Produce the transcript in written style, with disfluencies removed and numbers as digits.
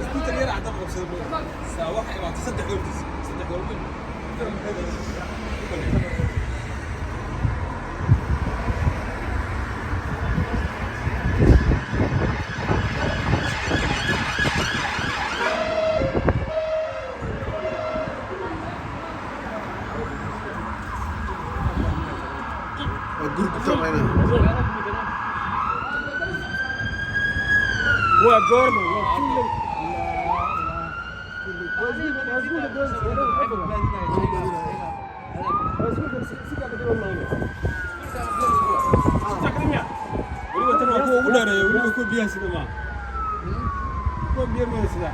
Scooter yar cadaan qabsada saa waxa imaatay saddex goolkiis, saddex gool. Waa gurgurta mayna. Waa goorma? Waa too late. Weliba tan waa kuwa ugu dheereeya, weliba kuwa biyaha sida maaha, kuwa biyo mada sida.